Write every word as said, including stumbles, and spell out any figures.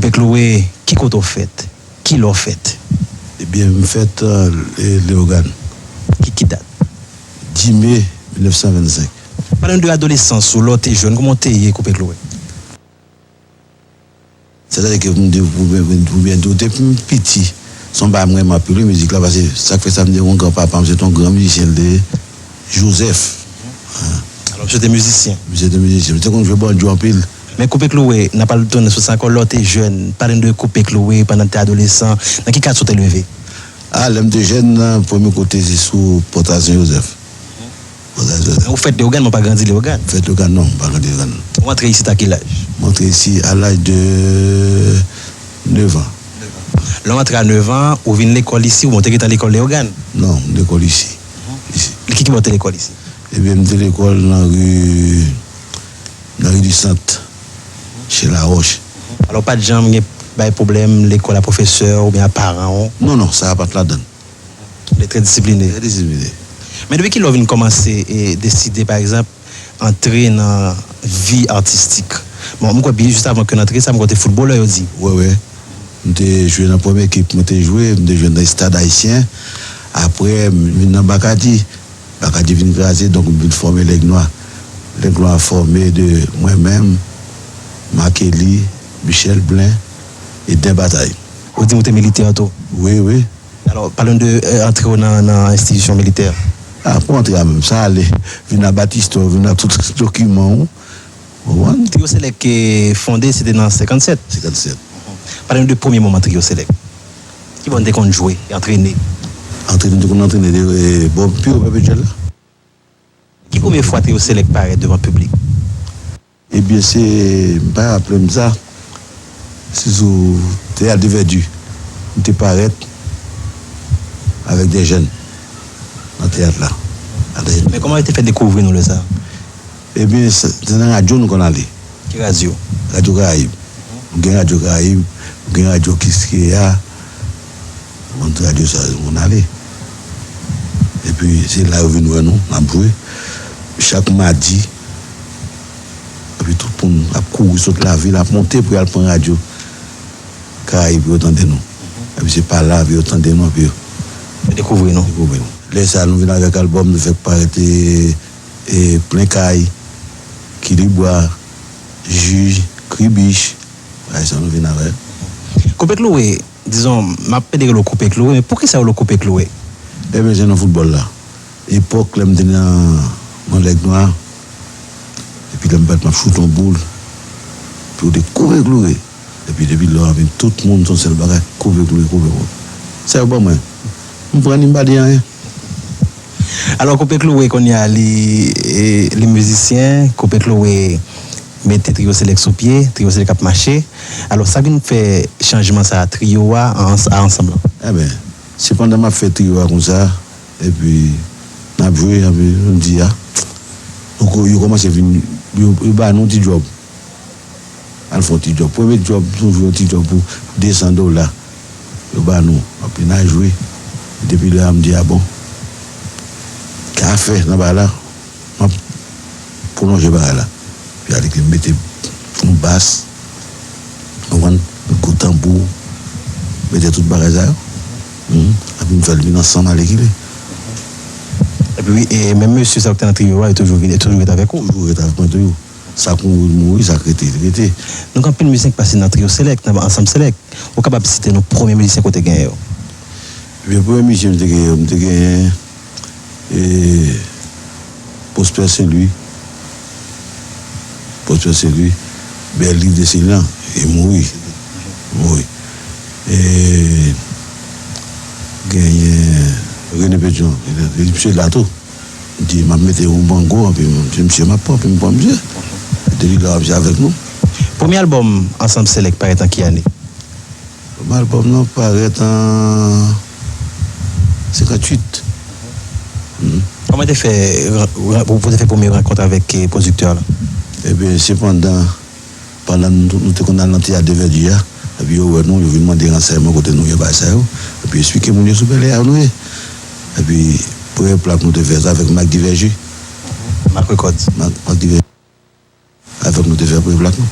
Koupe Kloe, ki kote w fèt? Kilè w fèt? Ebyen, m fèt, e, Leyogàn. Ki, ki dat? Dis me mil nèf san vennsenk. Pale n de adolesans ou, lè w te jèn, kòman w te ye, Koupe Kloe? Sètadi ke pou m di, pou byen, pou byen di w, depi m piti, se yon bagay m renmen anpil, wi, mizik la, paske sa k fè sa, m di yon granpapa m, se te yon gran mizisyen, l te ye, Joseph. Alò, misye te mizisyen? Misye te mizisyen. Misye te konn jwe banjo anpil. Men Koupe Kloe, n ap al tounen sou sa ankò, lè w te jèn, pale n de Koupe Kloe pandan w te adolesan, nan ki katye w te leve? A, lè m te jèn, premye kote se sou Pòtay Sen Jozèf. Pòtay Sen Jozèf. Ou fèt Leyogàn, men w pa grandi Leyogàn? Fèt Leyogàn, non, m pa grandi Leyogàn. Ou antre isit a ki laj? M antre isi a laj de nèf an. Lè w antre a nèf an, ou vin lekòl isi, oubyen w te gentan lekòl Leyogàn? Non, m lekòl isi. Isi. Ki, ki bò w te lekòl isi? Ebyen, m te lekòl nan ri, nan ri di Sant, chez Laroche. Alò, pa t janm gen bay pwoblèm lekòl a pwofesè oubyen a paran w? Non, non, sa a pa t ladan l. Ou te trè disipline. Trè disipline. Men depi kilè w vin kòmanse, e, deside, pa egzanp, antre nan vi atistik? Bon, m kwè byen jis avan ke n antre sa, m kwè w te foutbolè, yo di. Wi, wi. M te jwe nan premye ekip, mwen te jwe, m te jwe nan Estad Ayisyen. Apre, m vin nan Bakadi. Bakadi vin kraze, donk m vin fòme Lèg Nwa. Lèg Nwa fòme de mwen menm, Marquely, Michel Blin, Eden Batay. Ou di w te militè tou? Wi, wi. Alò, pale n de, e, antre w nan, nan enstitisyon militè. A, pou antre a menm, sa ale. Vin a Batistò, vin a tout dokiman w. Ou konprann? Trio Select, e, fonde, se te nan senkannsèt. Senkannsèt. Pale n de premye moman Trio Select. Ki bò n te konn jwe, antrene? Antrene, n te konn antrene, e, bò Piwo Pèpetyèl la. Ki premye fwa Trio Select parèt devan piblik? Ebyen, se, m pa raple m sa. Se sou Teyat de Vèdi. M te parèt avèk de jèn nan teyat la. Avèk de jèn. Men kòman yo te fè dekouvri nou lè sa a? Ebyen, se, se nan radyo nou konn ale. Ki radyo? Radyo Karayib. Nou gen Radyo Karayib, nou gen Radyo Kiskeya. Bon, radyo sa yo konn ale. Epi, se la yo vin wè nou, n ap jwe. Chak madi, epi tout moun ap kouri sot lavil, ap monte pou y al pran radyo Karayib pou yo tande nou. Epi se pa la pou yo tande nou, epi yo dekouvri nou. Dekouvri nou. Lè sa a, nou vin avèk albòm, nou fèk parèt, e, e, Plen Kay, Kilibwa, Jij, Kribich. Bagay sa nou vin avèk. Koupe Kloe, dizon, m ap pede rele w Koupe Kloe, men poukisa yo rele w Koupe Kloe? Ebyen, se nan foutbòl la. Epòk lè m te nan, nan Lèg Nwa, epi lè m bat, m ap choute yon boul, epi yo te Koupe Kloe. Epi depi lè a vin tout moun se yon sèl bagay, Koupe Kloe, Koupe Kloe. Sa yo ban mwen. M pran li, m pa di anyen. Alò, Koupe Kloe kounye a, li, e, li mizisyen, Koupe Kloe mete Trio Select sou pye, Trio Select ap mache. Alò, sa vin fè chanjman sa a, trio a, a, a ansanm lan? Ebyen, se pandan m ap fè trio a konsa, epi n ap jwe, epi m di, a, yo ko-, yo kòmanse vin, yo, yo ba nou ti djòb. Al fè yon ti djòb. Premye djòb, toujou yon ti djòb pou de san dola. Yo ba nou. Epi n al jwe. Depi lè a, m di, a bon. Ka fè nan bagay la. M ap pwolonje bagay la. Epi ale ki m mete yon bas. Konprann? Gwo tanbou. Mete tout bagay sa yo. Mhm. Epi m fè l vin ansanm ale ki li. Epi wi, e menm mesye sa yo ki te nan trio a, yo toujou vin, yo toujou ret avèk ou? Toujou ret avèk mwen, toujou. Sa k mouri, mouri, sa k rete, rete. Nou gen anpil mizisyen ki pase nan Trio Select, nan Ansanm Select. Ou kapab site nou premye mizisyen ke w te genyen yo? Ebyen, premye mizisyen m te genyen yo, m te genyen, e, Prosper Saint Louis. Prosper Saint Louis, Bèliv de Selian, li mouri. Mouri. E, genyen René Pétion, misye la tou. M di, m ap mete yon mango, anpi m di, misye, m ap pran, anpi m pran misye. Depi lè a, misye avèk nou. Premye albòm Ansanm Select parèt an ki ane? Premye albòm nan parèt an senkantuit. Mhm. Kòman te fè, ran-, ran-, pou, pou te fè premye rankont avèk, e, pwodiktè la? Ebyen, se pandan Pandan nou, nou te konn al nan teyat de Vèdi a, epi yo wè nou, yo vin mande ransèyman kote nou ye, bagay sa yo, epi yo eksplike moun yo sou Bèlè a nou ye. Epi premye plak nou te fè, se avèk Mak Divèji. Mak Records. Mak, Mak Divèji. Avèk nou te fè premye plak nou.